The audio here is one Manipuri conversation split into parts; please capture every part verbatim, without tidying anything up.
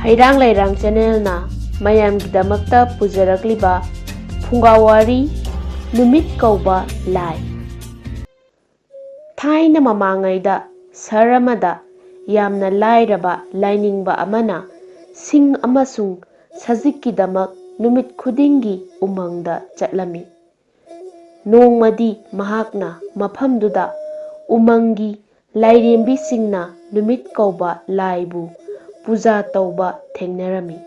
ꯍꯩꯔꯥꯡ ꯂꯩꯔꯥꯡ ꯆꯦꯅꯦꯜꯅ ꯃꯌꯥꯝꯒꯤꯗꯃꯛꯇ ꯄꯨꯖꯔꯛꯂꯤꯕ ꯐꯨꯡꯒꯥꯋꯥꯔꯤ, ꯅꯨꯃꯤꯠ ꯀꯧꯕ ꯂꯥꯏ꯫ ꯊꯥꯏꯅ ꯃꯃꯥꯡꯉꯩꯗ ꯁꯍꯔ ꯑꯃꯗ ꯌꯥꯝꯅ ꯂꯥꯏꯔꯕ ꯂꯥꯏꯅꯤꯡꯕ ꯑꯃꯅ ꯁꯤꯡ ꯑꯃꯁꯨꯡ ꯁꯖꯤꯛꯀꯤꯗꯃꯛ ꯅꯨꯃꯤꯠ ꯈꯨꯗꯤꯡꯒꯤ ꯎꯃꯪꯗ ꯆꯠꯂꯝꯃꯤ꯫ ꯅꯣꯡꯃꯗꯤ ꯃꯍꯥꯛꯅ ꯃꯐꯝꯗꯨꯗ ꯎꯃꯪꯒꯤ ꯂꯥꯏꯔꯦꯝꯕꯤꯁꯤꯡꯅ ꯅꯨꯃꯤꯠ ꯀꯧꯕ ꯂꯥꯏꯕꯨ ꯄꯨꯖꯥ ꯇꯧꯕ ꯊꯦꯡꯅꯔꯝꯃꯤ꯫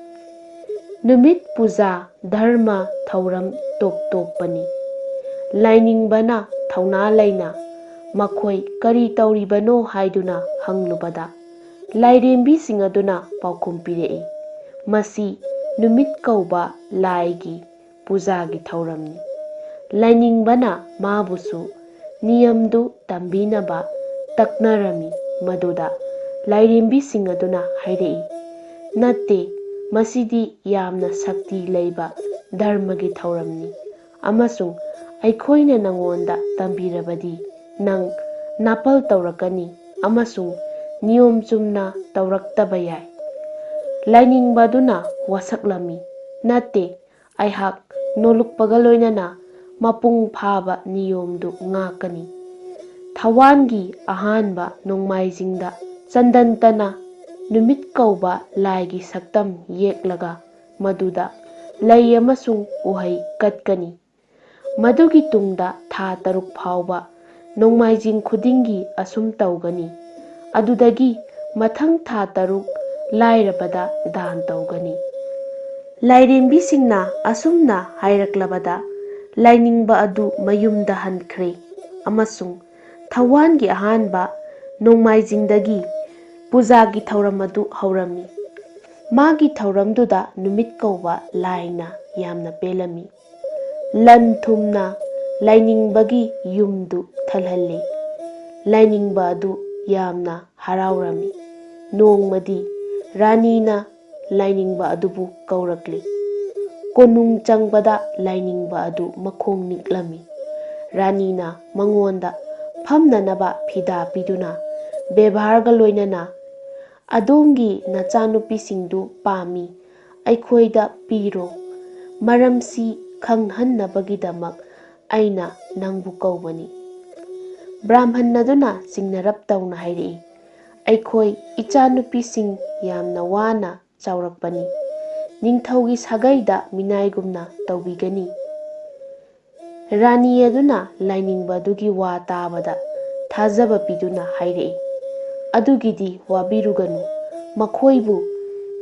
ꯅꯨꯃꯤꯠ ꯄꯨꯖꯥ ꯙꯔꯃ ꯊꯧꯔꯝ ꯇꯣꯞ ꯇꯣꯞꯄꯅꯤ꯫ ꯂꯥꯏꯅꯤꯡꯕꯅ ꯊꯧꯅꯥ ꯂꯩꯅ ꯃꯈꯣꯏ ꯀꯔꯤ ꯇꯧꯔꯤꯕꯅꯣ ꯍꯥꯏꯗꯨꯅ ꯍꯪꯂꯨꯕꯗ, ꯂꯥꯏꯔꯦꯝꯕꯤꯁꯤꯡ ꯑꯗꯨꯅ ꯄꯥꯎꯈꯨꯝ ꯄꯤꯔꯛꯏ, "ꯃꯁꯤ ꯅꯨꯃꯤꯠ ꯀꯧꯕ ꯂꯥꯏꯒꯤ ꯄꯨꯖꯥꯒꯤ ꯊꯧꯔꯝꯅꯤ꯫" ꯂꯥꯏꯅꯤꯡꯕꯅ ꯃꯥꯕꯨꯁꯨ ꯅꯤꯌꯝꯗꯨ ꯇꯝꯕꯤꯅꯕ ꯇꯛꯅꯔꯝꯃꯤ꯫ ꯃꯗꯨꯗ ꯂꯥꯏꯔꯦꯝꯕꯤꯁꯤꯡ ꯑꯗꯨꯅ ꯍꯥꯏꯔꯛꯏ, "ꯅꯠꯇꯦ, ꯃꯁꯤꯗꯤ ꯌꯥꯝꯅ ꯁꯛꯇꯤ ꯂꯩꯕ ꯙꯔꯃꯒꯤ ꯊꯧꯔꯝꯅꯤ, ꯑꯃꯁꯨꯡ ꯑꯩꯈꯣꯏꯅ ꯅꯉꯣꯟꯗ ꯇꯝꯕꯤꯔꯕꯗꯤ ꯅꯪ ꯅꯥꯄꯜ ꯇꯧꯔꯛꯀꯅꯤ ꯑꯃꯁꯨꯡ ꯅꯤꯌꯣꯝ ꯆꯨꯝꯅ ꯇꯧꯔꯛꯇꯕ ꯌꯥꯏ꯫" ꯂꯥꯏꯅꯤꯡꯕ ꯑꯗꯨꯅ ꯋꯥꯁꯛꯂꯝꯃꯤ, "ꯅꯠꯇꯦ, ꯑꯩꯍꯥꯛ ꯅꯣꯂꯨꯛꯄꯒ ꯂꯣꯏꯅꯅ ꯃꯄꯨꯡ ꯐꯥꯕ ꯅꯤꯌꯣꯝꯗꯨ ꯉꯥꯛꯀꯅꯤ꯫" ꯊꯋꯥꯟꯒꯤ ꯑꯍꯥꯟꯕ ꯅꯣꯡꯃꯥꯏꯖꯤꯡꯗ ꯆꯟꯗꯟꯇꯅ ꯅꯨꯃꯤꯠ ꯀꯧꯕ ꯂꯥꯏꯒꯤ ꯁꯛꯇꯝ ꯌꯦꯛꯂꯒ ꯃꯗꯨꯗ ꯂꯩ ꯑꯃꯁꯨꯡ ꯎꯍꯩ ꯀꯠꯀꯅꯤ꯫ ꯃꯗꯨꯒꯤ ꯇꯨꯡꯗ ꯊꯥ ꯇꯔꯨꯛ ꯐꯥꯎꯕ ꯅꯣꯡꯃꯥꯏꯖꯤꯡ ꯈꯨꯗꯤꯡꯒꯤ ꯑꯁꯨꯝ ꯇꯧꯒꯅꯤ꯫ ꯑꯗꯨꯗꯒꯤ ꯃꯊꯪ ꯊꯥ ꯇꯔꯨꯛ ꯂꯥꯏꯔꯕꯗ ꯗꯥꯟ ꯇꯧꯒꯅꯤ꯫ ꯂꯥꯏꯔꯦꯝꯕꯤꯁꯤꯡꯅ ꯑꯁꯨꯝꯅ ꯍꯥꯏꯔꯛꯂꯕꯗ, ꯂꯥꯏꯅꯤꯡꯕ ꯑꯗꯨ ꯃꯌꯨꯝꯗ ꯍꯟꯈ꯭ꯔꯦ ꯑꯃꯁꯨꯡ ꯊꯧꯋꯥꯟꯒꯤ ꯑꯍꯥꯟꯕ ꯅꯣꯡꯃꯥꯏꯖꯤꯡꯗꯒꯤ ꯄꯨꯖꯥꯒꯤ ꯊꯧꯔꯝ ꯑꯗꯨ ꯍꯧꯔꯝꯃꯤ꯫ ꯃꯥꯒꯤ ꯊꯧꯔꯝꯗꯨꯗ ꯅꯨꯃꯤꯠ ꯀꯧꯕ ꯂꯥꯏꯅ ꯌꯥꯝꯅ ꯄꯦꯜꯂꯝꯃꯤ꯫ ꯂꯟ ꯊꯨꯝꯅ ꯂꯥꯏꯅꯤꯡꯕꯒꯤ ꯌꯨꯝꯗꯨ ꯊꯜꯍꯜꯂꯤ꯫ ꯂꯥꯏꯅꯤꯡꯕ ꯑꯗꯨ ꯌꯥꯝꯅ ꯍꯔꯥꯎꯔꯝꯃꯤ꯫ ꯅꯣꯡꯃꯗꯤ ꯔꯥꯅꯤꯅ ꯂꯥꯏꯅꯤꯡꯕ ꯑꯗꯨꯕꯨ ꯀꯧꯔꯛꯂꯤ꯫ ꯀꯣꯅꯨꯡ ꯆꯪꯕꯗ ꯂꯥꯏꯅꯤꯡꯕ ꯑꯗꯨ ꯃꯈꯣꯡ ꯅꯤꯛꯂꯝꯃꯤ꯫ ꯔꯥꯅꯤꯅ ꯃꯉꯣꯟꯗ ꯐꯝꯅꯅꯕ ꯐꯤꯗꯥ ꯄꯤꯗꯨꯅ ꯕꯦꯕꯥꯔꯒ ꯂꯣꯏꯅꯅ ꯑꯗꯣꯝꯒꯤ ꯅꯆꯥꯅꯨꯄꯤꯁꯤꯡꯗꯨ ꯄꯥꯝꯃꯤ, ꯑꯩꯈꯣꯏꯗ ꯄꯤꯔꯣ꯫ ꯃꯔꯝꯁꯤ ꯈꯪꯍꯟꯅꯕꯒꯤꯗꯃꯛ ꯑꯩꯅ ꯅꯪꯕꯨ ꯀꯧꯕꯅꯤ꯫" ꯕ꯭ꯔꯥꯝꯍꯟ ꯑꯗꯨꯅ ꯆꯤꯡꯅꯔꯞ ꯇꯧꯅ ꯍꯥꯏꯔꯛꯏ, "ꯑꯩꯈꯣꯏ ꯏꯆꯥꯅꯨꯄꯤꯁꯤꯡ ꯌꯥꯝꯅ ꯋꯥꯅ ꯆꯥꯎꯔꯛꯄꯅꯤ꯫ ꯅꯤꯡꯊꯧꯒꯤ ꯁꯥꯒꯩꯗ ꯃꯤꯅꯥꯏꯒꯨꯝꯅ ꯇꯧꯕꯤꯒꯅꯤ꯫" ꯔꯥꯅꯤ ꯑꯗꯨꯅ ꯂꯥꯏꯅꯤꯡꯕ ꯑꯗꯨꯒꯤ ꯋꯥ ꯇꯥꯕꯗ ꯊꯥꯖꯕ ꯄꯤꯗꯨꯅ ꯍꯥꯏꯔꯛꯏ, "ꯑꯗꯨꯒꯤꯗꯤ ꯋꯥꯕꯤꯔꯨꯒꯅꯨ꯫ ꯃꯈꯣꯏꯕꯨ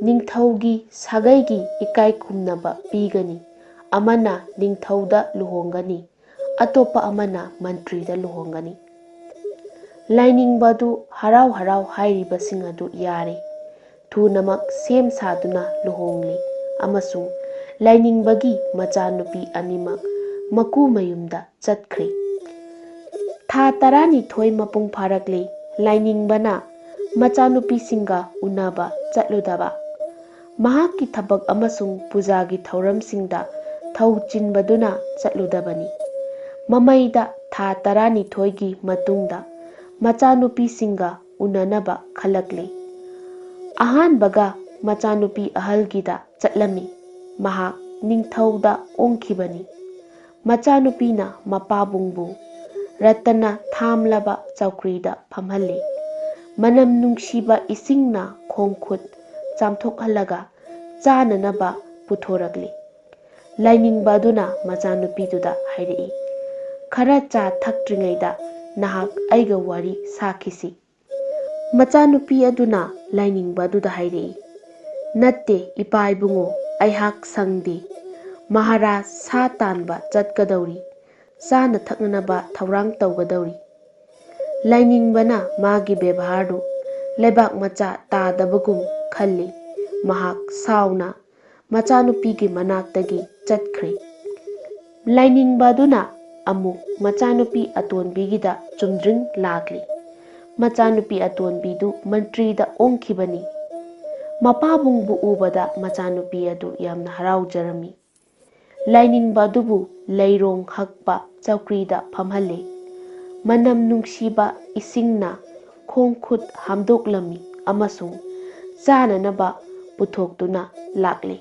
ꯅꯤꯡꯊꯧꯒꯤ ꯁꯥꯒꯩꯒꯤ ꯏꯀꯥꯏ ꯈꯨꯝꯅꯕ ꯄꯤꯒꯅꯤ꯫ ꯑꯃꯅ ꯅꯤꯡꯊꯧꯗ ꯂꯨꯍꯣꯡꯒꯅꯤ, ꯑꯇꯣꯞꯄ ꯑꯃꯅ ꯃꯟꯇ꯭ꯔꯤꯗ ꯂꯨꯍꯣꯡꯒꯅꯤ꯫" ꯂꯥꯏꯅꯤꯡꯕ ꯑꯗꯨ ꯍꯔꯥꯎ ꯍꯔꯥꯎ ꯍꯥꯏꯔꯤꯕꯁꯤꯡ ꯑꯗꯨ ꯌꯥꯔꯦ꯫ ꯊꯨꯅꯃꯛ ꯁꯦꯝ ꯁꯥꯗꯨꯅ ꯂꯨꯍꯣꯡꯂꯦ ꯑꯃꯁꯨꯡ ꯂꯥꯏꯅꯤꯡꯕꯒꯤ ꯃꯆꯥꯅꯨꯄꯤ ꯑꯅꯤꯃꯛ ꯃꯀꯨ ꯃꯌꯨꯝꯗ ꯆꯠꯈ꯭ꯔꯦ꯫ ꯊꯥ ꯇꯔꯥꯅꯤꯊꯣꯏ ꯃꯄꯨꯡ ꯐꯥꯔꯛꯂꯦ꯫ ꯂꯥꯏꯅꯤꯡꯕꯅ ꯃꯆꯥꯅꯨꯄꯤꯁꯤꯡꯒ ꯎꯅꯕ ꯆꯠꯂꯨꯗꯕ, ꯃꯍꯥꯛꯀꯤ ꯊꯕꯛ ꯑꯃꯁꯨꯡ ꯄꯨꯖꯥꯒꯤ ꯊꯧꯔꯝꯁꯤꯡꯗ ꯊꯧ ꯆꯤꯟꯕꯗꯨꯅ ꯆꯠꯂꯨꯗꯕꯅꯤ꯫ ꯃꯃꯩꯗ ꯊꯥ ꯇꯔꯥꯅꯤꯊꯣꯏꯒꯤ ꯃꯇꯨꯡꯗ ꯃꯆꯥꯅꯨꯄꯤꯁꯤꯡꯒ ꯎꯅꯅꯕ ꯈꯜꯂꯛꯂꯤ꯫ ꯑꯍꯥꯟꯕꯒ ꯃꯆꯥꯅꯨꯄꯤ ꯑꯍꯜꯒꯤꯗ ꯆꯠꯂꯝꯃꯤ꯫ ꯃꯍꯥꯛ ꯅꯤꯡꯊꯧꯗ ꯑꯣꯡꯈꯤꯕꯅꯤ꯫ ꯃꯆꯥꯅꯨꯄꯤꯅ ꯃꯄꯥꯕꯨꯡꯕꯨ ꯔꯇꯅ ꯊꯥꯝꯂꯕ ꯆꯧꯀ꯭ꯔꯤꯗ ꯐꯝꯍꯜꯂꯤ꯫ ꯃꯅꯝ ꯅꯨꯡꯁꯤꯕ ꯏꯁꯤꯡꯅ ꯈꯣꯡ ꯈꯨꯠ ꯆꯥꯝꯊꯣꯛꯍꯜꯂꯒ ꯆꯥꯅꯅꯕ ꯄꯨꯊꯣꯔꯛꯂꯤ꯫ ꯂꯥꯏꯅꯤꯡꯕ ꯑꯗꯨꯅ ꯃꯆꯥꯅꯨꯄꯤꯗꯨꯗ ꯍꯥꯏꯔꯛꯏ, "ꯈꯔ ꯆꯥ ꯊꯛꯇ꯭ꯔꯤꯉꯩꯗ ꯅꯍꯥꯛ ꯑꯩꯒ ꯋꯥꯔꯤ ꯁꯥꯈꯤꯁꯤ꯫" ꯃꯆꯥꯅꯨꯄꯤ ꯑꯗꯨꯅ ꯂꯥꯏꯅꯤꯡꯕ ꯑꯗꯨꯗ ꯍꯥꯏꯔꯛꯏ, "ꯅꯠꯇꯦ, ꯏꯄꯥ ꯏꯕꯨꯡꯉꯣ, ꯑꯩꯍꯥꯛ ꯁꯪꯗꯦ꯫ ꯃꯍꯥꯔꯥꯖ ꯁꯥ ꯇꯥꯟꯕ ꯆꯠꯀꯗꯧꯔꯤ, ꯆꯥꯅ ꯊꯛꯅꯅꯕ ꯊꯧꯔꯥꯡ ꯇꯧꯒꯗꯧꯔꯤ꯫" ꯂꯥꯏꯅꯤꯡꯕꯅ ꯃꯥꯒꯤ ꯕꯦꯕꯥꯔꯗꯨ ꯂꯩꯕꯥꯛ ꯃꯆꯥ ꯇꯥꯗꯕꯒꯨꯝ ꯈꯜꯂꯤ꯫ ꯃꯍꯥꯛ ꯁꯥꯎꯅ ꯃꯆꯥꯅꯨꯄꯤꯒꯤ ꯃꯅꯥꯛꯇꯒꯤ ꯆꯠꯈ꯭ꯔꯦ꯫ ꯂꯥꯏꯅꯤꯡꯕ ꯑꯗꯨꯅ ꯑꯃꯨꯛ ꯃꯆꯥꯅꯨꯄꯤ ꯑꯇꯣꯟꯕꯤꯒꯤꯗ ꯆꯨꯝꯗ꯭ꯔꯤꯡ ꯂꯥꯛꯂꯤ꯫ ꯃꯆꯥꯅꯨꯄꯤ ꯑꯇꯣꯟꯕꯤꯗꯨ ꯃꯟꯇ꯭ꯔꯤꯗ ꯑꯣꯡꯈꯤꯕꯅꯤ꯫ ꯃꯄꯥꯕꯨꯡꯕꯨ ꯎꯕꯗ ꯃꯆꯥꯅꯨꯄꯤ ꯑꯗꯨ ꯌꯥꯝꯅ ꯍꯔꯥꯎꯖꯔꯝꯃꯤ꯫ ꯂꯥꯏꯅꯤꯡꯕ ꯑꯗꯨꯕꯨ ꯂꯩꯔꯣꯡ ꯍꯛꯄ ꯆꯧꯀ꯭ꯔꯤꯗ ꯐꯝꯍꯜꯂꯤ꯫ ꯃꯅꯝ ꯅꯨꯡꯁꯤꯕ ꯏꯁꯤꯡꯅ ꯈꯣꯡ ꯈꯨꯠ ꯍꯥꯝꯗꯣꯛꯂꯝꯃꯤ꯫ ꯑꯃꯁꯨꯡ ꯆꯥꯅꯅꯕ ꯄꯨꯊꯣꯛꯇꯨꯅ ꯂꯥꯛꯂꯤ꯫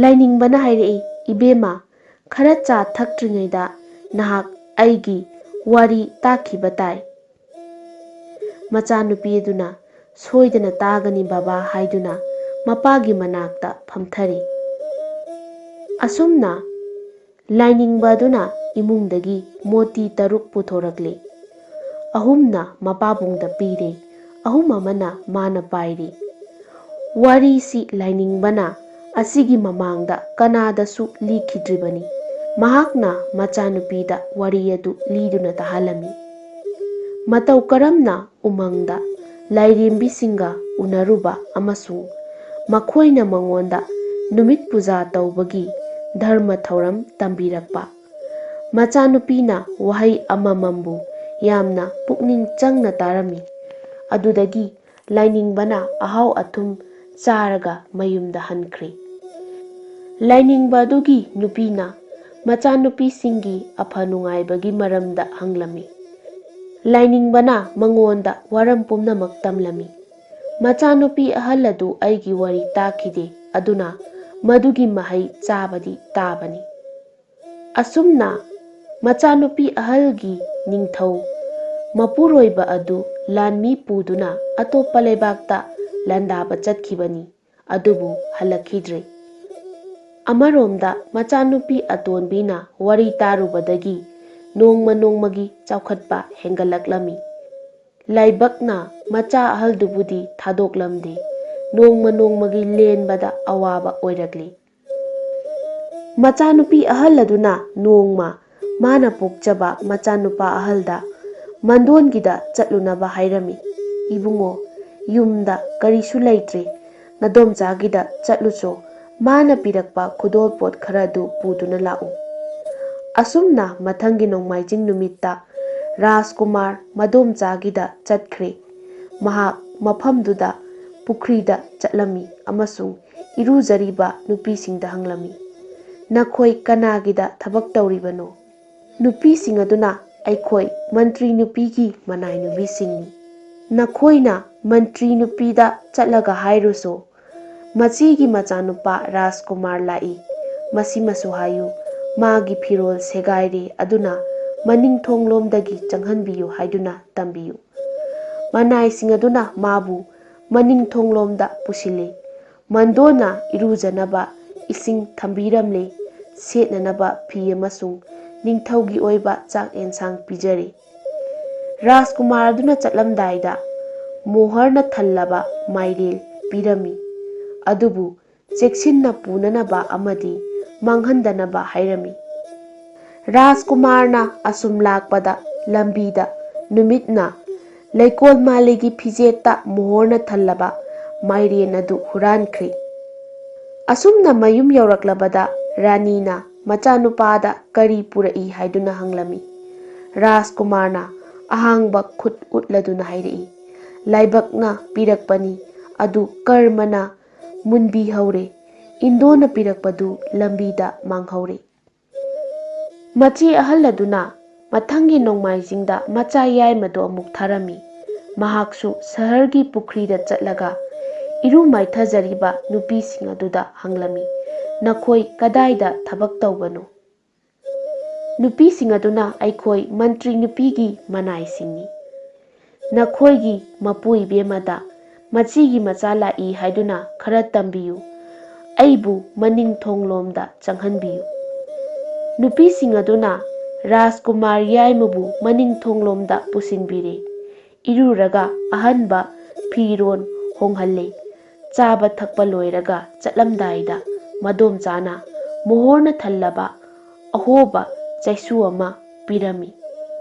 ꯂꯥꯏꯅꯤꯡꯕꯅ ꯍꯥꯏꯔꯛꯏ, "ꯏꯕꯦꯝꯃ, ꯈꯔ ꯆꯥ ꯊꯛꯇ꯭ꯔꯤꯉꯩꯗ ꯅꯍꯥꯛ ꯑꯩꯒꯤ ꯋꯥꯔꯤ ꯇꯥꯈꯤꯕ ꯇꯥꯏ꯫" ꯃꯆꯥꯅꯨꯄꯤ ꯑꯗꯨꯅ, "ꯁꯣꯏꯗꯅ ꯇꯥꯒꯅꯤ ꯕꯕꯥ" ꯍꯥꯏꯗꯨꯅ ꯃꯄꯥꯒꯤ ꯃꯅꯥꯛꯇ ꯐꯝꯊꯔꯤ꯫ ꯑꯁꯨꯝꯅ ꯂꯥꯏꯅꯤꯡꯕ ꯑꯗꯨꯅ ꯏꯃꯨꯡꯗꯒꯤ ꯃꯣꯇꯤ ꯇꯔꯨꯛ ꯄꯨꯊꯣꯔꯛꯂꯤ꯫ ꯑꯍꯨꯝꯅ ꯃꯄꯥꯕꯨꯡꯗ ꯄꯤꯔꯦ, ꯑꯍꯨꯝ ꯑꯃꯅ ꯃꯥꯅ ꯄꯥꯏꯔꯤ꯫ ꯋꯥꯔꯤꯁꯤ ꯂꯥꯏꯅꯤꯡꯕꯅ ꯑꯁꯤꯒꯤ ꯃꯃꯥꯡꯗ ꯀꯅꯥꯗꯁꯨ ꯂꯤꯈꯤꯗ꯭ꯔꯤꯕꯅꯤ꯫ ꯃꯍꯥꯛꯅ ꯃꯆꯥꯅꯨꯄꯤꯗ ꯋꯥꯔꯤ ꯑꯗꯨ ꯂꯤꯗꯨꯅ ꯇꯥꯍꯜꯂꯝꯃꯤ꯫ ꯃꯇꯧ ꯀꯔꯝꯅ ꯎꯃꯪꯗ ꯂꯥꯏꯔꯦꯝꯕꯤꯁꯤꯡꯒ ꯎꯅꯔꯨꯕ ꯑꯃꯁꯨꯡ ꯃꯈꯣꯏꯅ ꯃꯉꯣꯟꯗ ꯅꯨꯃꯤꯠ ꯄꯨꯖꯥ ꯇꯧꯕꯒꯤ ꯙꯔꯃ ꯊꯧꯔꯝ ꯇꯝꯕꯤꯔꯛꯄ꯫ ꯃꯆꯥꯅꯨꯄꯤꯅ ꯋꯥꯍꯩ ꯑꯃꯃꯝꯕꯨ ꯌꯥꯝꯅ ꯄꯨꯛꯅꯤꯡ ꯆꯪꯅ ꯇꯥꯔꯝꯃꯤ꯫ ꯑꯗꯨꯗꯒꯤ ꯂꯥꯏꯅꯤꯡꯕꯅ ꯑꯍꯥꯎ ꯑꯊꯨꯝ ꯆꯥꯔꯒ ꯃꯌꯨꯝꯗ ꯍꯟꯈ꯭ꯔꯦ꯫ ꯂꯥꯏꯅꯤꯡꯕ ꯑꯗꯨꯒꯤ ꯅꯨꯄꯤꯅ ꯃꯆꯥꯅꯨꯄꯤꯁꯤꯡꯒꯤ ꯑꯐ ꯅꯨꯡꯉꯥꯏꯕꯒꯤ ꯃꯔꯝꯗ ꯍꯪꯂꯝꯃꯤ꯫ ꯂꯥꯏꯅꯤꯡꯕꯅ ꯃꯉꯣꯟꯗ ꯋꯥꯔꯝ ꯄꯨꯝꯅꯃꯛ ꯇꯝꯂꯝꯃꯤ꯫ "ꯃꯆꯥꯅꯨꯄꯤ ꯑꯍꯜ ꯑꯗꯨ ꯑꯩꯒꯤ ꯋꯥꯔꯤ ꯇꯥꯈꯤꯗꯦ, ꯑꯗꯨꯅ ꯃꯗꯨꯒꯤ ꯃꯍꯩ ꯆꯥꯕꯗꯤ ꯇꯥꯕꯅꯤ꯫" ꯑꯁꯨꯝꯅ ꯃꯆꯥꯅꯨꯄꯤ ꯑꯍꯜꯒꯤ ꯅꯤꯡꯊꯧ ꯃꯄꯨꯔꯣꯏꯕ ꯑꯗꯨ ꯂꯥꯟꯃꯤ ꯄꯨꯗꯨꯅ ꯑꯇꯣꯞꯄ ꯂꯩꯕꯥꯛꯇ ꯂꯥꯟꯗꯥꯕ ꯆꯠꯈꯤꯕꯅꯤ, ꯑꯗꯨꯕꯨ ꯍꯜꯂꯛꯈꯤꯗ꯭ꯔꯦ꯫ ꯑꯃꯔꯣꯝꯗ ꯃꯆꯥꯅꯨꯄꯤ ꯑꯇꯣꯟꯕꯤꯅ ꯋꯥꯔꯤ ꯇꯥꯔꯨꯕꯗꯒꯤ ꯅꯣꯡꯃ ꯅꯣꯡꯃꯒꯤ ꯆꯥꯎꯈꯠꯄ ꯍꯦꯟꯒꯠꯂꯛꯂꯝꯃꯤ꯫ ꯂꯥꯏꯕꯛꯅ ꯃꯆꯥ ꯑꯍꯜꯗꯨꯕꯨꯗꯤ ꯊꯥꯗꯣꯛꯂꯝꯗꯦ꯫ ꯅꯣꯡꯃ ꯅꯣꯡꯃꯒꯤ ꯂꯦꯟꯕꯗ ꯑꯋꯥꯕ ꯑꯣꯏꯔꯛꯂꯤ꯫ ꯃꯆꯥꯅꯨꯄꯤ ꯑꯍꯜ ꯑꯗꯨꯅ ꯅꯣꯡꯃ ꯃꯥꯅ ꯄꯣꯛꯆꯕ ꯃꯆꯥꯅꯨꯄꯥ ꯑꯍꯜꯗ ꯃꯟꯗꯣꯟꯒꯤꯗ ꯆꯠꯂꯨꯅꯕ ꯍꯥꯏꯔꯝꯃꯤ꯫ "ꯏꯕꯨꯡꯉꯣ, ꯌꯨꯝꯗ ꯀꯔꯤꯁꯨ ꯂꯩꯇ꯭ꯔꯦ, ꯅꯗꯣꯝꯆꯥꯒꯤꯗ ꯆꯠꯂꯨꯆꯣ, ꯃꯥꯅ ꯄꯤꯔꯛꯄ ꯈꯨꯗꯣꯜꯄꯣꯠ ꯈꯔꯗꯨ ꯄꯨꯗꯨꯅ ꯂꯥꯛꯎ꯫" ꯑꯁꯨꯝꯅ ꯃꯊꯪꯒꯤ ꯅꯣꯡꯃꯥꯏꯖꯤꯡ ꯅꯨꯃꯤꯠꯇ ꯔꯥꯖꯀꯨꯃꯥꯔ ꯃꯗꯣꯝꯆꯥꯒꯤꯗ ꯆꯠꯈ꯭ꯔꯦ꯫ ꯃꯍꯥꯛ ꯃꯐꯝꯗꯨꯗ ꯄꯨꯈ꯭ꯔꯤꯗ ꯆꯠꯂꯝꯃꯤ ꯑꯃꯁꯨꯡ ꯏꯔꯨꯖꯔꯤꯕ ꯅꯨꯄꯤꯁꯤꯡꯗ ꯍꯪꯂꯝꯃꯤ, "ꯅꯈꯣꯏ ꯀꯅꯥꯒꯤꯗ ꯊꯕꯛ ꯇꯧꯔꯤꯕꯅꯣ?" ꯅꯨꯄꯤꯁꯤꯡ ꯑꯗꯨꯅ, "ꯑꯩꯈꯣꯏ ꯃꯟꯇ꯭ꯔꯤ ꯅꯨꯄꯤꯒꯤ ꯃꯅꯥꯏ ꯅꯨꯄꯤꯁꯤꯡꯅꯤ꯫" "ꯅꯈꯣꯏꯅ ꯃꯟꯇ꯭ꯔꯤ ꯅꯨꯄꯤꯗ ꯆꯠꯂꯒ ꯍꯥꯏꯔꯨꯁꯨ, ꯃꯆꯦꯒꯤ ꯃꯆꯥꯅꯨꯄꯥ ꯔꯥꯖꯀꯨꯃꯥꯔ ꯂꯥꯛꯏ, ꯃꯁꯤꯃꯁꯨ ꯍꯥꯏꯌꯨ, ꯃꯥꯒꯤ ꯐꯤꯔꯣꯜ ꯁꯦꯒꯥꯏꯔꯦ, ꯑꯗꯨꯅ ꯃꯅꯤꯡ ꯊꯣꯡꯂꯣꯝꯗꯒꯤ ꯆꯪꯍꯟꯕꯤꯌꯨ" ꯍꯥꯏꯗꯨꯅ ꯇꯝꯕꯤꯌꯨ꯫ ꯃꯅꯥꯏꯁꯤꯡ ꯑꯗꯨꯅ ꯃꯥꯕꯨ ꯃꯅꯤꯡ ꯊꯣꯡꯂꯣꯝꯗ ꯄꯨꯁꯤꯜꯂꯤ꯫ ꯃꯟꯗꯣꯅ ꯏꯔꯨꯖꯅꯕ ꯏꯁꯤꯡ ꯊꯝꯕꯤꯔꯝꯂꯦ, ꯁꯦꯠꯅꯅꯕ ꯐꯤ ꯑꯃꯁꯨꯡ ꯅꯤꯡꯊꯧꯒꯤ ꯑꯣꯏꯕ ꯆꯥꯛ ꯑꯦꯟꯁꯥꯡ ꯄꯤꯖꯔꯦ꯫ ꯔꯥꯖꯀꯨꯃꯥꯔ ꯑꯗꯨꯅ ꯆꯠꯂꯝꯗꯥꯏꯗ ꯃꯣꯍꯔꯅ ꯊꯜꯂꯕ ꯃꯥꯏꯔꯦꯜ ꯄꯤꯔꯝꯃꯤ, ꯑꯗꯨꯕꯨ ꯆꯦꯛꯁꯤꯟꯅ ꯄꯨꯅꯅꯕ ꯑꯃꯗꯤ ꯃꯥꯡꯍꯟꯗꯅꯕ ꯍꯥꯏꯔꯝꯃꯤ꯫ ꯔꯥꯖꯀꯨꯃꯥꯔꯅ ꯑꯁꯨꯝ ꯂꯥꯛꯄꯗ ꯂꯝꯕꯤꯗ ꯅꯨꯃꯤꯠꯅ ꯂꯩꯀꯣꯜ ꯃꯥꯂꯦꯒꯤ ꯐꯤꯖꯦꯠꯇ ꯃꯣꯍꯣꯔꯅ ꯊꯜꯂꯕ ꯃꯥꯏꯔꯦꯟ ꯑꯗꯨ ꯍꯨꯔꯥꯟꯈ꯭ꯔꯦ꯫ ꯑꯁꯨꯝꯅ ꯃꯌꯨꯝ ꯌꯧꯔꯛꯂꯕꯗ ꯔꯥꯅꯤꯅ ꯃꯆꯥꯅꯨꯄꯥꯗ ꯀꯔꯤ ꯄꯨꯔꯛꯏ ꯍꯥꯏꯗꯨꯅ ꯍꯪꯂꯝꯃꯤ꯫ ꯔꯥꯖꯀꯨꯃꯥꯔꯅ ꯑꯍꯥꯡꯕ ꯈꯨꯠ ꯎꯠꯂꯗꯨꯅ ꯍꯥꯏꯔꯛꯏ, "ꯂꯥꯏꯕꯛꯅ ꯄꯤꯔꯛꯄꯅꯤ, ꯑꯗꯨ ꯀꯔꯃꯅ ꯃꯨꯟꯕꯤꯍꯧꯔꯦ꯫ ꯏꯟꯗꯣꯅ ꯄꯤꯔꯛꯄꯗꯨ ꯂꯝꯕꯤꯗ ꯃꯥꯡꯍꯧꯔꯦ"꯫ ꯃꯆꯦ ꯑꯍꯜ ꯑꯗꯨꯅ ꯃꯊꯪꯒꯤ ꯅꯣꯡꯃꯥꯏꯖꯤꯡꯗ ꯃꯆꯥ ꯌꯥꯏꯃꯗꯨ ꯑꯃꯨꯛ ꯊꯥꯔꯝꯃꯤ꯫ ꯃꯍꯥꯛꯁꯨ ꯁꯍꯔꯒꯤ ꯄꯨꯈ꯭ꯔꯤꯗ ꯆꯠꯂꯒ ꯏꯔꯨ ꯃꯥꯏꯊꯖꯔꯤꯕ ꯅꯨꯄꯤꯁꯤꯡ ꯑꯗꯨꯗ ꯍꯪꯂꯝꯃꯤ, "ꯅꯈꯣꯏ ꯀꯗꯥꯏꯗ ꯊꯕꯛ ꯇꯧꯕꯅꯣ?" ꯅꯨꯄꯤꯁꯤꯡ ꯑꯗꯨꯅ, "ꯑꯩꯈꯣꯏ ꯃꯟꯇ꯭ꯔꯤ ꯅꯨꯄꯤꯒꯤ ꯃꯅꯥꯏꯁꯤꯡꯅꯤ꯫ ꯅꯈꯣꯏꯒꯤ ꯃꯄꯨ ꯏꯕꯦꯝꯃꯗ ꯃꯆꯤꯒꯤ ꯃꯆꯥ ꯂꯥꯛꯏ ꯍꯥꯏꯗꯨꯅ ꯈꯔ ꯇꯝꯕꯤꯌꯨ꯫ ꯑꯩꯕꯨ ꯃꯅꯤꯡ ꯊꯣꯡꯂꯣꯝꯗ ꯆꯪꯍꯟꯕꯤꯌꯨ"꯫ ꯅꯨꯄꯤꯁꯤꯡ ꯑꯗꯨꯅ ꯔꯥꯖꯀꯨꯃꯥꯔ ꯌꯥꯏꯃꯕꯨ ꯃꯅꯤꯡ ꯊꯣꯡꯂꯣꯝꯗ ꯄꯨꯁꯤꯟꯕꯤꯔꯦ꯫ ꯏꯔꯨꯔꯒ ꯑꯍꯟꯕ ꯐꯤꯔꯣꯟ ꯍꯣꯡꯍꯜꯂꯦ꯫ ꯆꯥꯕ ꯊꯛꯄ ꯂꯣꯏꯔꯒ ꯆꯠꯂꯝꯗꯥꯏꯗ ꯃꯗꯣꯝꯆꯥꯅ ꯃꯣꯍꯣꯔꯅ ꯊꯜꯂꯕ ꯑꯍꯣꯕ ꯆꯩꯁꯨ ꯑꯃ ꯄꯤꯔꯝꯃꯤ꯫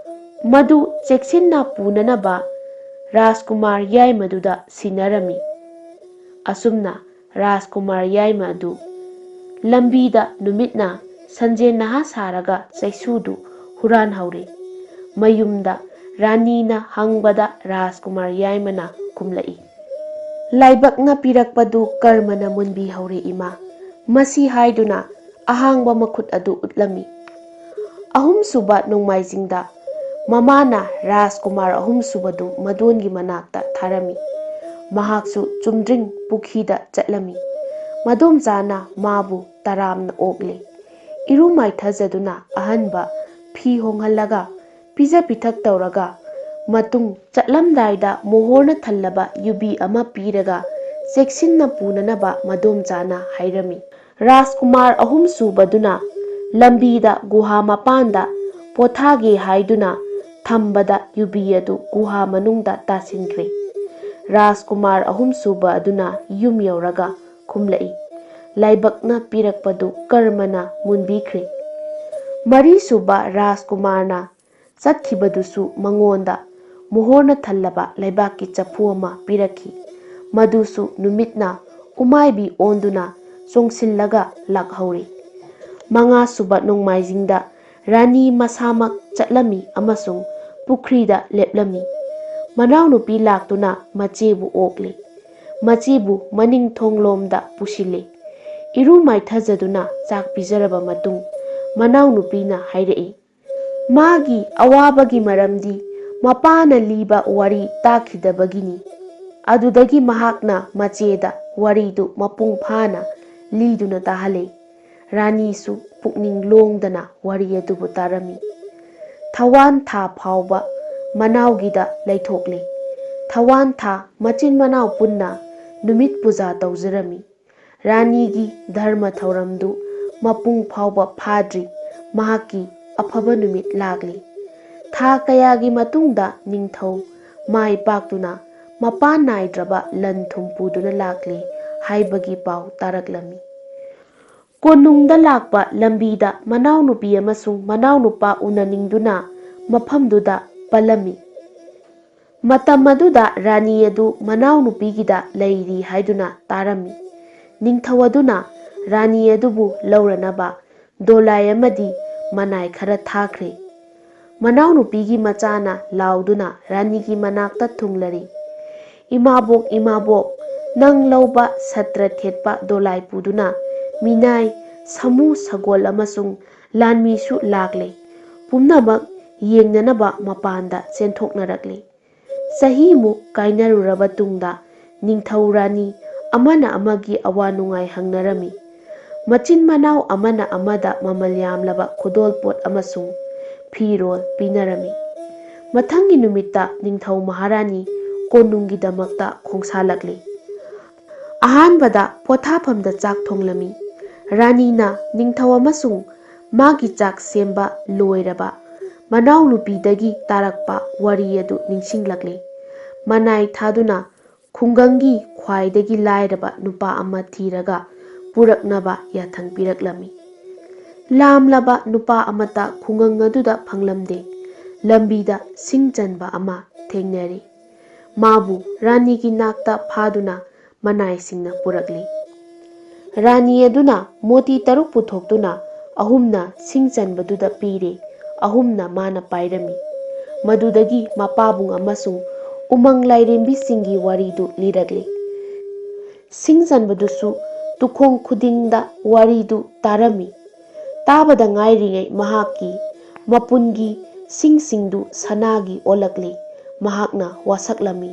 ꯃꯗꯨ ꯆꯦꯛꯁꯤꯟꯅ ꯄꯨꯅꯅꯕ ꯔꯥꯖꯀꯨꯃꯥꯔ ꯌꯥꯏꯃꯗꯨꯗ ꯁꯤꯟꯅꯔꯝꯃꯤ꯫ ꯑꯁꯨꯝꯅ ꯔꯥꯖꯀꯨꯃꯥꯔ ꯌꯥꯏꯃ ꯑꯗꯨ ꯂꯝꯕꯤꯗ ꯅꯨꯃꯤꯠꯅ ꯁꯟꯖꯦꯟ ꯅꯍꯥ ꯁꯥꯔꯒ ꯆꯩꯁꯨꯗꯨ ꯍꯨꯔꯥꯟꯍꯧꯔꯦ꯫ ꯃꯌꯨꯝꯗ ꯔꯥꯅꯤꯅ ꯍꯪꯕꯗ ꯔꯥꯖꯀꯨꯃꯥꯔ ꯌꯥꯏꯃꯅ ꯈꯨꯝꯂꯛꯏ, "ꯂꯥꯏꯕꯛꯅ ꯄꯤꯔꯛꯄꯗꯨ ꯀꯔꯃꯅ ꯃꯨꯟꯕꯤꯍꯧꯔꯦ ꯏꯃꯥ"꯫ ꯃꯁꯤ ꯍꯥꯏꯗꯨꯅ ꯑꯍꯥꯡꯕ ꯃꯈꯨꯠ ꯑꯗꯨ ꯎꯠꯂꯝꯃꯤ꯫ ꯑꯍꯨꯝꯁꯨꯕ ꯅꯣꯡꯃꯥꯏꯖꯤꯡꯗ ꯃꯃꯥꯅ ꯔꯥꯖꯀꯨꯃꯥꯔ ꯑꯍꯨꯝꯁꯨꯕꯗꯨ ꯃꯗꯣꯟꯒꯤ ꯃꯅꯥꯛꯇ ꯊꯥꯔꯝꯃꯤ꯫ ꯃꯍꯥꯛꯁꯨ ꯆꯨꯝꯗ꯭ꯔꯤꯡ ꯄꯨꯈ꯭ꯔꯤꯗ ꯆꯠꯂꯝꯃꯤ꯫ ꯃꯗꯣꯝꯆꯥꯅ ꯃꯥꯕꯨ ꯇꯔꯥꯝꯅ ꯑꯣꯛꯂꯦ꯫ ꯏꯔꯨ ꯃꯥꯏꯊꯖꯗꯨꯅ ꯑꯍꯟꯕ ꯐꯤ ꯍꯣꯡꯍꯜꯂꯒ ꯄꯤꯖ ꯄꯤꯊꯛ ꯇꯧꯔꯒ ꯃꯇꯨꯡ ꯆꯠꯂꯝꯗꯥꯏꯗ ꯃꯣꯍꯣꯔꯅ ꯊꯜꯂꯕ ꯌꯨꯕꯤ ꯑꯃ ꯄꯤꯔꯒ ꯆꯦꯛꯁꯤꯟꯅ ꯄꯨꯅꯅꯕ ꯃꯗꯣꯝꯆꯥꯅ ꯍꯥꯏꯔꯝꯃꯤ꯫ ꯔꯥꯖꯀꯨꯃꯥꯔ ꯑꯍꯨꯝꯁꯨꯕꯗꯨꯅ ꯂꯝꯕꯤꯗ ꯒꯨꯍꯥ ꯃꯄꯥꯟꯗ ꯄꯣꯊꯥꯒꯦ ꯍꯥꯏꯗꯨꯅ ꯊꯝꯕꯗ ꯌꯨꯕꯤ ꯑꯗꯨ ꯒꯨꯍꯥ ꯃꯅꯨꯡꯗ ꯇꯥꯁꯤꯟꯈ꯭ꯔꯦ꯫ ꯔꯥꯖꯀꯨꯃꯥꯔ ꯑꯍꯨꯝꯁꯨꯕ ꯑꯗꯨꯅ ꯌꯨꯝ ꯌꯧꯔꯒ ꯈꯨꯝꯂꯛꯏ, "ꯂꯥꯏꯕꯛꯅ ꯄꯤꯔꯛꯄꯗꯨ ꯀꯔꯃꯅ ꯃꯨꯟꯕꯤꯈ꯭ꯔꯦ"꯫ ꯃꯔꯤꯁꯨꯕ ꯔꯥꯖꯀꯨꯃꯥꯔꯅ ꯆꯠꯈꯤꯕꯗꯨꯁꯨ ꯃꯉꯣꯟꯗ ꯃꯣꯍꯣꯔꯅ ꯊꯜꯂꯕ ꯂꯩꯕꯥꯛꯀꯤ ꯆꯐꯨ ꯑꯃ ꯄꯤꯔꯛꯈꯤ꯫ ꯃꯗꯨꯁꯨ ꯅꯨꯃꯤꯠꯅ ꯎꯃꯥꯏꯕꯤ ꯑꯣꯟꯗꯨꯅ ꯆꯣꯡꯁꯤꯜꯂꯒ ꯂꯥꯛꯍꯧꯔꯤ꯫ ꯃꯉꯥꯁꯨꯕ ꯅꯣꯡꯃꯥꯏꯖꯤꯡꯗ ꯔꯥꯅꯤ ꯃꯁꯥꯃꯛ ꯆꯠꯂꯝꯃꯤ ꯑꯃꯁꯨꯡ ꯄꯨꯈ꯭ꯔꯤꯗ ꯂꯦꯞꯂꯝꯃꯤ꯫ ꯃꯅꯥꯎꯅꯨꯄꯤ ꯂꯥꯛꯇꯨꯅ ꯃꯆꯦꯕꯨ ꯑꯣꯛꯂꯤ꯫ ꯃꯆꯦꯕꯨ ꯃꯅꯤꯡ ꯊꯣꯡꯂꯣꯝꯗ ꯄꯨꯁꯤꯜꯂꯤ꯫ ꯏꯔꯨ ꯃꯥꯏꯊꯖꯗꯨꯅ ꯆꯥꯛ ꯄꯤꯖꯔꯕ ꯃꯇꯨꯡ, ꯃꯅꯥꯎꯅꯨꯄꯤꯅ ꯍꯥꯏꯔꯛꯏ, ꯃꯥꯒꯤ ꯑꯋꯥꯕꯒꯤ ꯃꯔꯝꯗꯤ ꯃꯄꯥꯅ ꯂꯤꯕ ꯋꯥꯔꯤ ꯇꯥꯈꯤꯗꯕꯒꯤꯅꯤ꯫ ꯑꯗꯨꯗꯒꯤ ꯃꯍꯥꯛꯅ ꯃꯆꯦꯗ ꯋꯥꯔꯤꯗꯨ ꯃꯄꯨꯡ ꯐꯥꯅ ꯂꯤꯗꯨꯅ ꯇꯥꯍꯜꯂꯦ꯫ ꯔꯥꯅꯤꯁꯨ ꯄꯨꯛꯅꯤꯡ ꯂꯣꯡꯗꯅ ꯋꯥꯔꯤ ꯑꯗꯨꯕꯨ ꯇꯥꯔꯝꯃꯤ꯫ ꯊꯋꯥꯟ ꯊꯥ ꯐꯥꯎꯕ ꯃꯅꯥꯎꯒꯤꯗ ꯂꯩꯊꯣꯛꯂꯦ꯫ ꯊꯋꯥꯟ ꯊꯥ ꯃꯆꯤꯟ ꯃꯅꯥꯎ ꯄꯨꯟꯅ ꯅꯨꯃꯤꯠ ꯄꯨꯖꯥ ꯇꯧꯖꯔꯝꯃꯤ꯫ ꯔꯥꯅꯤꯒꯤ ꯙꯔꯃ ꯊꯧꯔꯝꯗꯨ ꯃꯄꯨꯡ ꯐꯥꯎꯕ ꯐꯥꯗ꯭ꯔꯤ ꯃꯍꯥꯛꯀꯤ ꯑꯐꯕ ꯅꯨꯃꯤꯠ ꯂꯥꯛꯂꯤ꯫ ꯊꯥ ꯀꯌꯥꯒꯤ ꯃꯇꯨꯡꯗ ꯅꯤꯡꯊꯧ ꯃꯥꯏ ꯄꯥꯛꯇꯨꯅ ꯃꯄꯥꯟ ꯅꯥꯏꯗ꯭ꯔꯕ ꯂꯟ ꯊꯨꯝ ꯄꯨꯗꯨꯅ ꯂꯥꯛꯂꯤ ꯍꯥꯏꯕꯒꯤ ꯄꯥꯎ ꯇꯥꯔꯛꯂꯝꯃꯤ꯫ ꯀꯣꯅꯨꯡꯗ ꯂꯥꯛꯄ ꯂꯝꯕꯤꯗ ꯃꯅꯥꯎꯅꯨꯄꯤ ꯑꯃꯁꯨꯡ ꯃꯅꯥꯎꯅꯨꯄꯥ ꯎꯅꯅꯤꯡꯗꯨꯅ ꯃꯐꯝꯗꯨꯗ ꯄꯜꯂꯝꯃꯤ꯫ ꯃꯇꯝ ꯑꯗꯨꯗ ꯔꯥꯅꯤ ꯑꯗꯨ ꯃꯅꯥꯎꯅꯨꯄꯤꯒꯤꯗ ꯂꯩꯔꯤ ꯍꯥꯏꯗꯨꯅ ꯇꯥꯔꯝꯃꯤ꯫ ꯅꯤꯡꯊꯧ ꯑꯗꯨꯅ ꯔꯥꯅꯤ ꯑꯗꯨꯕꯨ ꯂꯧꯔꯅꯕ ꯗꯣꯂꯥꯏ ꯑꯃꯗꯤ ꯃꯅꯥꯏ ꯈꯔ ꯊꯥꯈ꯭ꯔꯦ꯫ ꯃꯅꯥꯎꯅꯨꯄꯤꯒꯤ ꯃꯆꯥꯅ ꯂꯥꯎꯗꯨꯅ ꯔꯥꯅꯤꯒꯤ ꯃꯅꯥꯛꯇ ꯊꯨꯡꯂꯔꯤ꯫ "ꯏꯃꯥꯕꯣꯛ, ꯏꯃꯥꯕꯣꯛ, ꯅꯪ ꯂꯧꯕ ꯁꯇ꯭ꯔ ꯊꯦꯠꯄ ꯗꯣꯂꯥꯏ ꯄꯨꯗꯨꯅ ꯃꯤꯅꯥꯏ, ꯁꯥꯃꯨ, ꯁꯒꯣꯜ ꯑꯃꯁꯨꯡ ꯂꯥꯟꯃꯤꯁꯨ ꯂꯥꯛꯂꯦ꯫ ꯄꯨꯝꯅꯃꯛ ꯌꯦꯡꯅꯅꯕ ꯃꯄꯥꯟꯗ ꯆꯦꯟꯊꯣꯛꯅꯔꯛꯂꯤ꯫ ꯆꯍꯤꯃꯨꯛ ꯀꯥꯏꯅꯔꯨꯔꯕ ꯇꯨꯡꯗ ꯅꯤꯡꯊꯧ ꯔꯥꯅꯤ ꯑꯃꯅ ꯑꯃꯒꯤ ꯑꯋꯥ ꯅꯨꯡꯉꯥꯏ ꯍꯪꯅꯔꯝꯃꯤ꯫ ꯃꯆꯤꯟ ꯃꯅꯥꯎ ꯑꯃꯅ ꯑꯃꯗ ꯃꯃꯜ ꯌꯥꯝꯂꯕ ꯈꯨꯗꯣꯜꯄꯣꯠ ꯑꯃꯁꯨꯡ ꯐꯤꯔꯣꯜ ꯄꯤꯅꯔꯝꯃꯤ꯫ ꯃꯊꯪꯒꯤ ꯅꯨꯃꯤꯠꯇ ꯅꯤꯡꯊꯧ ꯃꯍꯥꯔꯥꯅꯤ ꯀꯣꯅꯨꯡꯒꯤꯗꯃꯛꯇ ꯈꯣꯡꯁꯥꯜꯂꯛꯂꯤ꯫ ꯑꯍꯥꯟꯕꯗ ꯄꯣꯊꯥꯐꯝꯗ ꯆꯥꯛ ꯊꯣꯡꯂꯝꯃꯤ꯫ ꯔꯥꯅꯤꯅ ꯅꯤꯡꯊꯧ ꯑꯃꯁꯨꯡ ꯃꯥꯒꯤ ꯆꯥꯛ ꯁꯦꯝꯕ ꯂꯣꯏꯔꯕ ꯃꯅꯥꯎꯅꯨꯄꯤꯗꯒꯤ ꯇꯥꯔꯛꯄ ꯋꯥꯔꯤ ꯑꯗꯨ ꯅꯤꯡꯁꯤꯡꯂꯛꯂꯤ꯫ ꯃꯅꯥꯏ ꯊꯥꯗꯨꯅ ꯈꯨꯡꯒꯪꯒꯤ ꯈ꯭ꯋꯥꯏꯗꯒꯤ ꯂꯥꯏꯔꯕ ꯅꯨꯄꯥ ꯑꯃ ꯊꯤꯔꯒ ꯄꯨꯔꯛꯅꯕ ꯌꯥꯊꯪ ꯄꯤꯔꯛꯂꯝꯃꯤ꯫ ꯂꯥꯝꯂꯕ ꯅꯨꯄꯥ ꯑꯃꯠꯇ ꯈꯨꯡꯒꯪ ꯑꯗꯨꯗ ꯐꯪꯂꯝꯗꯦ꯫ ꯂꯝꯕꯤꯗ ꯁꯤꯡ ꯆꯟꯕ ꯑꯃ ꯊꯦꯡꯅꯔꯤ꯫ ꯃꯥꯕꯨ ꯔꯥꯅꯤꯒꯤ ꯅꯥꯛꯇ ꯐꯥꯗꯨꯅ ꯃꯅꯥꯏꯁꯤꯡꯅ ꯄꯨꯔꯛꯂꯤ꯫ ꯔꯥꯅꯤ ꯑꯗꯨꯅ ꯃꯣꯇꯤ ꯇꯔꯨꯛ ꯄꯨꯊꯣꯛꯇꯨꯅ ꯑꯍꯨꯝꯅ ꯁꯤꯡ ꯆꯟꯕꯗꯨꯗ ꯄꯤꯔꯦ꯫ ꯑꯍꯨꯝꯅ ꯃꯥꯅ ꯄꯥꯏꯔꯝꯃꯤ꯫ ꯃꯗꯨꯗꯒꯤ ꯃꯄꯥꯕꯨꯡ ꯑꯃꯁꯨꯡ ꯎꯃꯪ ꯂꯥꯏꯔꯦꯝꯕꯤꯁꯤꯡꯒꯤ ꯋꯥꯔꯤꯗꯨ ꯂꯤꯔꯛꯂꯤ꯫ ꯁꯤꯡ ꯆꯟꯕꯗꯨꯁꯨ ꯇꯨꯈꯣꯡ ꯈꯨꯗꯤꯡꯗ ꯋꯥꯔꯤꯗꯨ ꯇꯥꯔꯝꯃꯤ꯫ ꯇꯥꯕꯗ ꯉꯥꯏꯔꯤꯉꯩ ꯃꯍꯥꯛꯀꯤ ꯃꯄꯨꯟꯒꯤ ꯁꯤꯡꯁꯤꯡꯗꯨ ꯁꯅꯥꯒꯤ ꯑꯣꯜꯂꯛꯂꯤ꯫ ꯃꯍꯥꯛꯅ ꯋꯥꯁꯛꯂꯝꯃꯤ,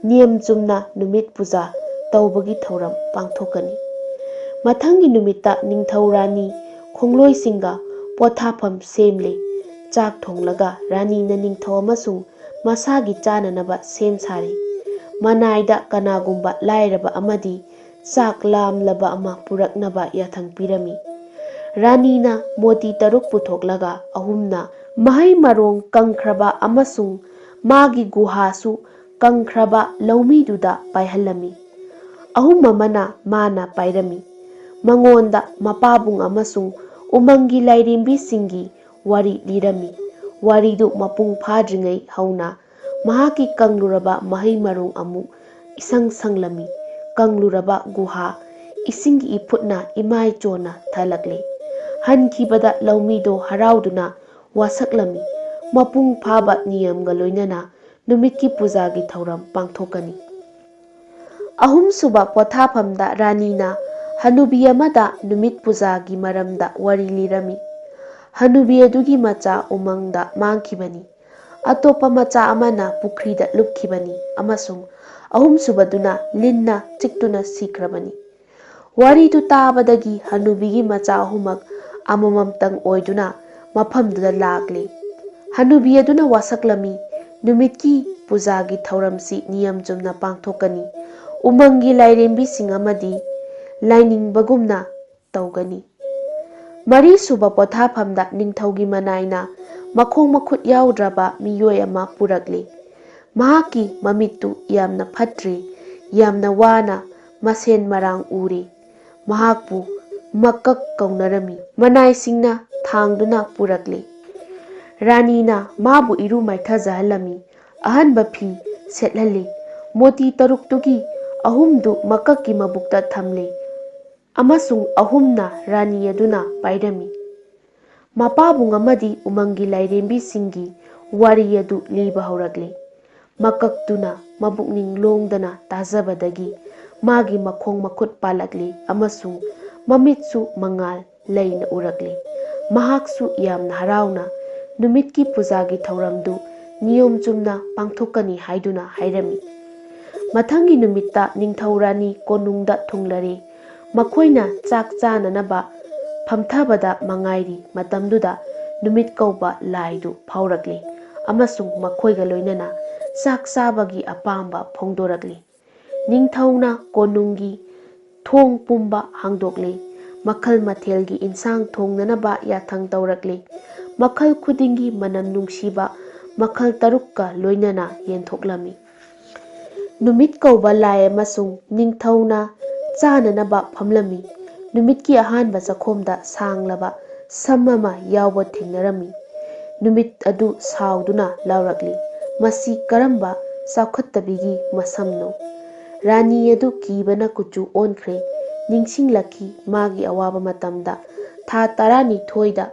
"ꯅꯤꯌꯝ ꯆꯨꯝꯅ ꯅꯨꯃꯤꯠ ꯄꯨꯖꯥ ꯇꯧꯕꯒꯤ ꯊꯧꯔꯝ ꯄꯥꯡꯊꯣꯛꯀꯅꯤ"꯫ ꯃꯊꯪꯒꯤ ꯅꯨꯃꯤꯠꯇ ꯅꯤꯡꯊꯧ ꯔꯥꯅꯤ ꯈꯣꯡꯂꯣꯏꯁꯤꯡꯒ ꯄꯣꯊꯥꯐꯝ ꯁꯦꯝꯂꯦ꯫ ꯆꯥꯛ ꯊꯣꯡꯂꯒ ꯔꯥꯅꯤꯅ ꯅꯤꯡꯊꯧ ꯑꯃꯁꯨꯡ ꯃꯁꯥꯒꯤ ꯆꯥꯅꯅꯕ ꯁꯦꯝ ꯁꯥꯔꯤ꯫ ꯃꯅꯥꯏꯗ ꯀꯅꯥꯒꯨꯝꯕ ꯂꯥꯏꯔꯕ ꯑꯃꯗꯤ ꯆꯥꯛ ꯂꯥꯝꯂꯕ ꯑꯃ ꯄꯨꯔꯛꯅꯕ ꯌꯥꯊꯪ ꯄꯤꯔꯝꯃꯤ꯫ ꯔꯥꯅꯤꯅ ꯃꯣꯇꯤ ꯇꯔꯨꯛ ꯄꯨꯊꯣꯛꯂꯒ ꯑꯍꯨꯝꯅ ꯃꯍꯩ ꯃꯔꯣꯡ ꯀꯪꯈ꯭ꯔꯕ ꯑꯃꯁꯨꯡ ꯃꯥꯒꯤ ꯒꯨꯍꯥꯁꯨ ꯀꯪꯈ꯭ꯔꯕ ꯂꯧꯃꯤꯗꯨꯗ ꯄꯥꯏꯍꯜꯂꯝꯃꯤ꯫ ꯑꯍꯨꯝ ꯑꯃꯅ ꯃꯥꯅ ꯄꯥꯏꯔꯝꯃꯤ꯫ ꯃꯉꯣꯟꯗ ꯃꯄꯥꯕꯨꯡ ꯑꯃꯁꯨꯡ ꯎꯃꯪꯒꯤ ꯂꯥꯏꯔꯦꯝꯕꯤꯁꯤꯡꯒꯤ ꯋꯥꯔꯤ ꯂꯤꯔꯝꯃꯤ꯫ ꯋꯥꯔꯤꯗꯨ ꯃꯄꯨꯡ ꯐꯥꯗ꯭ꯔꯤꯉꯩ ꯍꯧꯅ ꯃꯍꯥꯛꯀꯤ ꯀꯪꯂꯨꯔꯕ ꯃꯍꯩ ꯃꯔꯣꯡ ꯑꯃꯨꯛ ꯏꯁꯪ ꯁꯪꯂꯝꯃꯤ꯫ ꯀꯪꯂꯨꯔꯕ ꯒꯨꯍꯥ, ꯏꯁꯤꯡꯒꯤ ꯏꯐꯨꯠꯅ ꯏꯃꯥꯏ ꯆꯣꯟꯅ ꯊꯜꯂꯛꯂꯦ꯫ ꯍꯟꯈꯤꯕꯗ ꯂꯧꯃꯤꯗꯣ ꯍꯔꯥꯎꯗꯨꯅ ꯋꯥꯁꯛꯂꯝꯃꯤ꯫ ꯃꯄꯨꯡ ꯐꯥꯕ ꯅꯤꯌꯝꯒ ꯂꯣꯏꯅꯅ ꯅꯨꯃꯤꯠꯀꯤ ꯄꯨꯖꯥꯒꯤ ꯊꯧꯔꯝ ꯄꯥꯡꯊꯣꯛꯀꯅꯤ꯫ ꯑꯍꯨꯝꯁꯨꯕ ꯄꯣꯊꯥꯐꯝꯗ ꯔꯥꯅꯤꯅ ꯍꯅꯨꯕꯤ ꯑꯃꯗ ꯅꯨꯃꯤꯠ ꯄꯨꯖꯥꯒꯤ ꯃꯔꯝꯗ ꯋꯥꯔꯤ ꯂꯤꯔꯝꯃꯤ꯫ ꯍꯅꯨꯕꯤ ꯑꯗꯨꯒꯤ ꯃꯆꯥ ꯎꯃꯪꯗ ꯃꯥꯡꯈꯤꯕꯅꯤ꯫ ꯑꯇꯣꯞꯄ ꯃꯆꯥ ꯑꯃꯅ ꯄꯨꯈ꯭ꯔꯤꯗ ꯂꯨꯞꯈꯤꯕꯅꯤ ꯑꯃꯁꯨꯡ ꯑꯍꯨꯝꯁꯨꯕꯗꯨꯅ ꯂꯤꯟꯅ ꯆꯤꯛꯇꯨꯅ ꯁꯤꯈ꯭ꯔꯕꯅꯤ꯫ ꯋꯥꯔꯤꯗꯨ ꯇꯥꯕꯗꯒꯤ ꯍꯅꯨꯕꯤꯒꯤ ꯃꯆꯥ ꯑꯍꯨꯝꯃꯛ ꯑꯃꯃꯝꯇꯪ ꯑꯣꯏꯗꯨꯅ ꯃꯐꯝꯗꯨꯗ ꯂꯥꯛꯂꯦ꯫ ꯍꯅꯨꯕꯤ ꯑꯗꯨꯅ ꯋꯥꯁꯛꯂꯝꯃꯤ, "ꯅꯨꯃꯤꯠꯀꯤ ꯄꯨꯖꯥꯒꯤ ꯊꯧꯔꯝꯁꯤ ꯅꯤꯌꯝ ꯆꯨꯝꯅ ꯄꯥꯡꯊꯣꯛꯀꯅꯤ꯫ ꯎꯃꯪꯒꯤ ꯂꯥꯏꯔꯦꯝꯕꯤꯁꯤꯡ ꯑꯃꯗꯤ ꯂꯥꯏꯅꯤꯡꯕꯒꯨꯝꯅ ꯇꯧꯒꯅꯤ꯫" ꯃꯔꯤꯁꯨꯕ ꯄꯣꯊꯥꯐꯝꯗ ꯅꯤꯡꯊꯧꯒꯤ ꯃꯅꯥꯏꯅ ꯃꯈꯣꯡ ꯃꯈꯨꯠ ꯌꯥꯎꯗ꯭ꯔꯕ ꯃꯤꯑꯣꯏ ꯑꯃ ꯄꯨꯔꯛꯂꯤ꯫ ꯃꯍꯥꯛꯀꯤ ꯃꯃꯤꯠꯇꯨ ꯌꯥꯝꯅ ꯐꯠꯇ꯭ꯔꯤ, ꯌꯥꯝꯅ ꯋꯥꯅ ꯃꯁꯦꯟ ꯃꯔꯥꯡ ꯎꯔꯤ꯫ ꯃꯍꯥꯛꯄꯨ ꯃꯀꯛ ꯀꯧꯅꯔꯝꯃꯤ꯫ ꯃꯅꯥꯏꯁꯤꯡꯅ ꯊꯥꯡꯗꯨꯅ ꯄꯨꯔꯛꯂꯤ꯫ ꯔꯥꯅꯤꯅ ꯃꯥꯕꯨ ꯏꯔꯨ ꯃꯥꯏꯊꯖꯍꯜꯂꯝꯃꯤ꯫ ꯑꯍꯟꯕ ꯐꯤ ꯁꯦꯠꯍꯜꯂꯤ꯫ ꯃꯣꯇꯤ ꯇꯔꯨꯛꯇꯨꯒꯤ ꯑꯍꯨꯝꯗꯨ ꯃꯀꯛꯀꯤ ꯃꯕꯨꯛꯇ ꯊꯝꯂꯤ ꯑꯃꯁꯨꯡ ꯑꯍꯨꯝꯅ ꯔꯥꯅꯤ ꯑꯗꯨꯅ ꯄꯥꯏꯔꯝꯃꯤ꯫ ꯃꯄꯥꯕꯨꯡ ꯑꯃꯗꯤ ꯎꯃꯪꯒꯤ ꯂꯥꯏꯔꯦꯝꯕꯤꯁꯤꯡꯒꯤ ꯋꯥꯔꯤ ꯑꯗꯨ ꯂꯤꯕ ꯍꯧꯔꯛꯂꯤ꯫ ꯃꯀꯛꯇꯨꯅ ꯃꯕꯨꯛꯅꯤꯡ ꯂꯣꯡꯗꯅ ꯇꯥꯖꯕꯗꯒꯤ ꯃꯥꯒꯤ ꯃꯈꯣꯡ ꯃꯈꯨꯠ ꯄꯥꯜꯂꯛꯂꯤ ꯑꯃꯁꯨꯡ ꯃꯃꯤꯠꯁꯨ ꯃꯉꯥꯜ ꯂꯩꯅ ꯎꯔꯛꯂꯤ꯫ ꯃꯍꯥꯛꯁꯨ ꯌꯥꯝꯅ ꯍꯔꯥꯎꯅ ꯅꯨꯃꯤꯠꯀꯤ ꯄꯨꯖꯥꯒꯤ ꯊꯧꯔꯝꯗꯨ ꯅꯤꯌꯣꯝ ꯆꯨꯝꯅ ꯄꯥꯡꯊꯣꯛꯀꯅꯤ ꯍꯥꯏꯗꯨꯅ ꯍꯥꯏꯔꯝꯃꯤ꯫ ꯃꯊꯪꯒꯤ ꯅꯨꯃꯤꯠꯇ ꯅꯤꯡꯊꯧ ꯔꯥꯅꯤ ꯀꯣꯅꯨꯡꯗ ꯊꯨꯡꯂꯔꯦ꯫ ꯃꯈꯣꯏꯅ ꯆꯥꯛ ꯆꯥꯅꯅꯕ ꯐꯝꯊꯕꯗ ꯃꯉꯥꯏꯔꯤ ꯃꯇꯝꯗꯨꯗ ꯅꯨꯃꯤꯠ ꯀꯧꯕ ꯂꯥꯏꯗꯨ ꯐꯥꯎꯔꯛꯂꯦ ꯑꯃꯁꯨꯡ ꯃꯈꯣꯏꯒ ꯂꯣꯏꯅꯅ ꯆꯥꯛ ꯆꯥꯕꯒꯤ ꯑꯄꯥꯝꯕ ꯐꯣꯡꯗꯣꯔꯛꯂꯤ꯫ ꯅꯤꯡꯊꯧꯅ ꯀꯣꯅꯨꯡꯒꯤ ꯊꯣꯡ ꯄꯨꯝꯕ ꯍꯥꯡꯗꯣꯛꯂꯦ꯫ ꯃꯈꯜ ꯃꯊꯦꯜꯒꯤ ꯏꯟꯁꯥꯡ ꯊꯣꯡꯅꯅꯕ ꯌꯥꯊꯪ ꯇꯧꯔꯛꯂꯦ꯫ ꯃꯈꯜ ꯈꯨꯗꯤꯡꯒꯤ ꯃꯅꯝ ꯅꯨꯡꯁꯤꯕ ꯃꯈꯜ ꯇꯔꯨꯛꯀ ꯂꯣꯏꯅꯅ ꯌꯦꯟꯊꯣꯛꯂꯝꯃꯤ꯫ ꯅꯨꯃꯤꯠ ꯀꯧꯕ ꯂꯥꯏ ꯑꯃꯁꯨꯡ ꯅꯤꯡꯊꯧꯅ ꯆꯥꯅꯅꯕ ꯐꯝꯂꯝꯃꯤ꯫ ꯅꯨꯃꯤꯠꯀꯤ ꯑꯍꯥꯟꯕ ꯆꯥꯛꯈꯣꯝꯗ ꯁꯥꯡꯂꯕ ꯁꯝ ꯑꯃ ꯌꯥꯎꯕ ꯊꯦꯡꯅꯔꯝꯃꯤ꯫ ꯅꯨꯃꯤꯠ ꯑꯗꯨ ꯁꯥꯎꯗꯨꯅ ꯂꯥꯎꯔꯛꯂꯤ, "ꯃꯁꯤ ꯀꯔꯝꯕ ꯆꯥꯎꯈꯠꯇꯕꯤꯒꯤ ꯃꯁꯝꯅꯣ?" ꯔꯥꯅꯤ ꯑꯗꯨ ꯀꯤꯕꯅ ꯀꯨꯆꯨ ꯑꯣꯟꯈ꯭ꯔꯦ꯫ ꯅꯤꯡꯁꯤꯡꯂꯛꯈꯤ ꯃꯥꯒꯤ ꯑꯋꯥꯕ ꯃꯇꯝꯗ ꯊꯥ ꯇꯔꯥꯅꯤꯊꯣꯏꯗ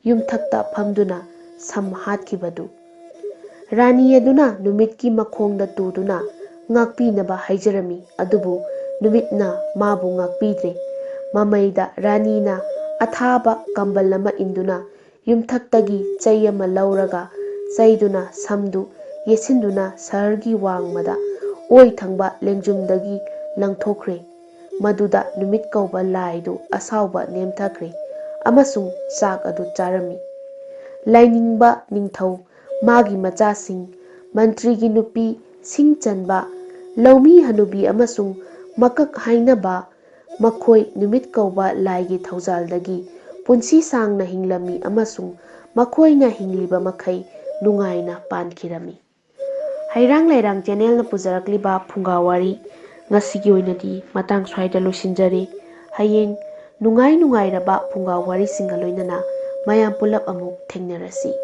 ꯌꯨꯝꯊꯛꯇ ꯐꯝꯗꯨꯅ ꯁꯝ ꯍꯥꯠꯈꯤꯕꯗꯨ꯫ ꯔꯥꯅꯤ ꯑꯗꯨꯅ ꯅꯨꯃꯤꯠꯀꯤ ꯃꯈꯣꯡꯗ ꯇꯨꯗꯨꯅ ꯉꯥꯛꯄꯤꯅꯕ ꯍꯥꯏꯖꯔꯝꯃꯤ, ꯑꯗꯨꯕꯨ ꯅꯨꯃꯤꯠꯅ ꯃꯥꯕꯨ ꯉꯥꯛꯄꯤꯗ꯭ꯔꯦ꯫ ꯃꯃꯩꯗ ꯔꯥꯅꯤꯅ ꯑꯊꯥꯕ ꯀꯝꯕꯜ ꯑꯃ ꯏꯟꯗꯨꯅ ꯌꯨꯝꯊꯛꯇꯒꯤ ꯆꯩ ꯑꯃ ꯂꯧꯔꯒ ꯆꯩꯗꯨꯅ ꯁꯝꯗꯨ ꯌꯦꯠꯁꯤꯟꯗꯨꯅ ꯁꯍꯔꯒꯤ ꯋꯥꯡꯃꯗ ꯑꯣꯏ ꯊꯪꯕ ꯂꯦꯡꯖꯨꯝꯗꯒꯤ ꯂꯪꯊꯣꯛꯈ꯭ꯔꯦ꯫ ꯃꯗꯨꯗ ꯅꯨꯃꯤꯠ ꯀꯧꯕ ꯂꯥꯏꯗꯨ ꯑꯁꯥꯎꯕ ꯅꯦꯝꯊꯈ꯭ꯔꯦ ꯑꯃꯁꯨꯡ ꯆꯥꯛ ꯑꯗꯨ ꯆꯥꯔꯝꯃꯤ꯫ ꯂꯥꯏꯅꯤꯡꯕ ꯅꯤꯡꯊꯧ, ꯃꯥꯒꯤ ꯃꯆꯥꯁꯤꯡ, ꯃꯟꯇ꯭ꯔꯤꯒꯤ ꯅꯨꯄꯤ, ꯁꯤꯡ ꯆꯟꯕ, ꯂꯧꯃꯤ ꯍꯅꯨꯕꯤ ꯑꯃꯁꯨꯡ ꯃꯀꯛ ꯍꯥꯏꯅꯕ, ꯃꯈꯣꯏ ꯅꯨꯃꯤꯠ ꯀꯧꯕ ꯂꯥꯏꯒꯤ ꯊꯧꯖꯥꯜꯗꯒꯤ ꯄꯨꯟꯁꯤ ꯁꯥꯡꯅ ꯍꯤꯡꯂꯝꯃꯤ ꯑꯃꯁꯨꯡ ꯃꯈꯣꯏꯅ ꯍꯤꯡꯂꯤꯕ ꯃꯈꯩ ꯅꯨꯡꯉꯥꯏꯅ ꯄꯥꯟꯈꯤꯔꯝꯃꯤ꯫ ꯍꯩꯔꯥꯡ ꯂꯩꯔꯥꯡ ꯆꯦꯅꯦꯜꯅ ꯄꯨꯖꯔꯛꯂꯤꯕ ꯐꯨꯡꯒꯥ ꯋꯥꯔꯤ ꯉꯁꯤꯒꯤ ꯑꯣꯏꯅꯗꯤ ꯃꯇꯥꯡ ꯁ꯭ꯋꯥꯏꯗ ꯂꯣꯏꯁꯤꯟꯖꯔꯦ꯫ ꯍꯌꯦꯡ ꯅꯨꯡꯉꯥꯏ ꯅꯨꯡꯉꯥꯏꯔꯕ ꯐꯨꯡꯒꯥ ꯋꯥꯔꯤꯁꯤꯡꯒ ꯂꯣꯏꯅꯅ ꯃꯌꯥꯝ ꯄꯨꯂꯞ ꯑꯃꯨꯛ ꯊꯦꯡꯅꯔꯁꯤ꯫